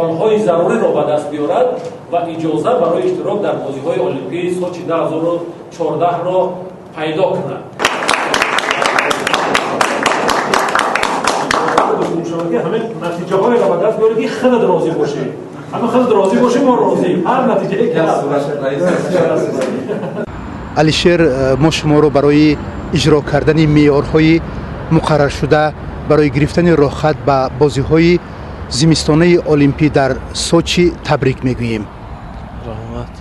Холҳои заруриро ба даст биёрад ва иҷоза барои иштирок дар бозиҳои Олимпии Сочи 2014-ро пайдо кунад. Ҳамин натиҷаҳоеро ба даст биёред, ки худат розӣ бошӣ. Ҳамин худат розӣ бошӣ, мо розӣ. Ҳар натиҷае ки ҳаст. Алишер, мо шуморо барои иҷро кардани меъёрҳои муқарраршуда барои гирифтани роҳхат ба бозиҳои зимистонаи олимпӣ дар Сочи табрик мегӯем. Раҳмат.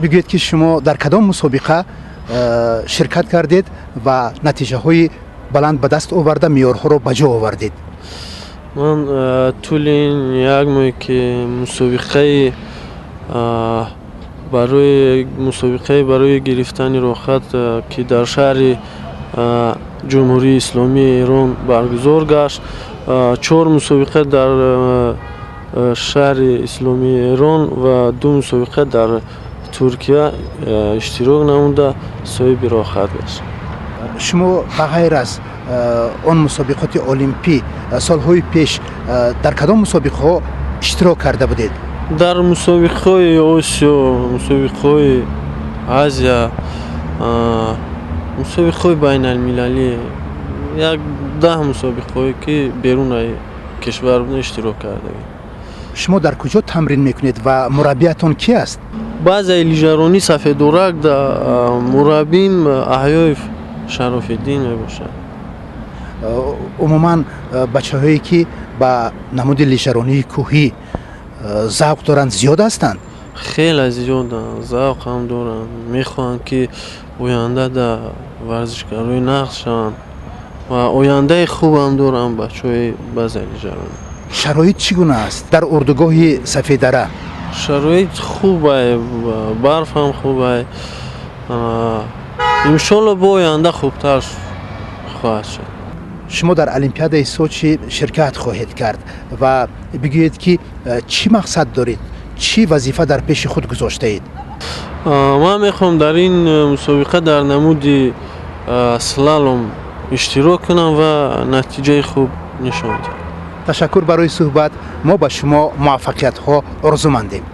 Бигӯед, ки шумо дар кадом мусобиқа ширкат кардед ва натиҷаҳои баланд ба даст оварда, меъёрҳоро ба ҷо овардед? Ман тӯли ин як моҳе, ки мусобиқаи барои гирифтани роҳхат, ки дар шаҳри Ҷумҳурии Исломии Эрон баргузор гашт, чор мусобиқа дар шаҳри Исломии Эрон ва ду мусобиқа дар Туркия иштирок намуда, соҳиби роҳхат гашт. Шумо ба ғайр аз он мусобиқоти олимпӣ солҳои пеш дар кадом мусобиқаҳо иштирок карда будед? Дар мусобиқаҳои Осиё, мусобиқаҳои Азия, мусобиқаҳои байналмилалӣ, як 10 мусобиқаҳое, ки берунаи кишвар буда, иштирок кардагем. Шумо дар куҷо тамрин мекунед ва мураббиятон ки аст? Базаи лижаронӣ Сафедорак, да мураббим Аҳёев Шарофиддин мебошад. Умуман, бачаҳое, ки ба намуди лижаронии кӯҳӣ завқ доранд, зиёд ҳастанд? Хеле зиёданд, завқ ҳам доранд, мехоҳанд, ки оянда дар варзишгарои нағз шаванд ва ояндаи хубам доранд бачаҳои базаи лижаронӣ. Шароит чӣ гуна аст дар урдугоҳи Сафедара? Шароит хубай, барф ҳам хубай. Иншолло, бо оянда хубтар хоҳад шуд. Шумо дар Олимпиадаи Сочи ширкат хоҳед кард ва бигӯед, ки чӣ мақсад доред, чӣ вазифа дар пеши худ гузоштаед? Ман мехоҳам дар ин мусобиқа дар намуди слалом иштирок кунам ва натиҷаи хуб нишон диҳам. Ташаккур барои суҳбат. Мо ба шумо муваффақиятҳо орзумандем.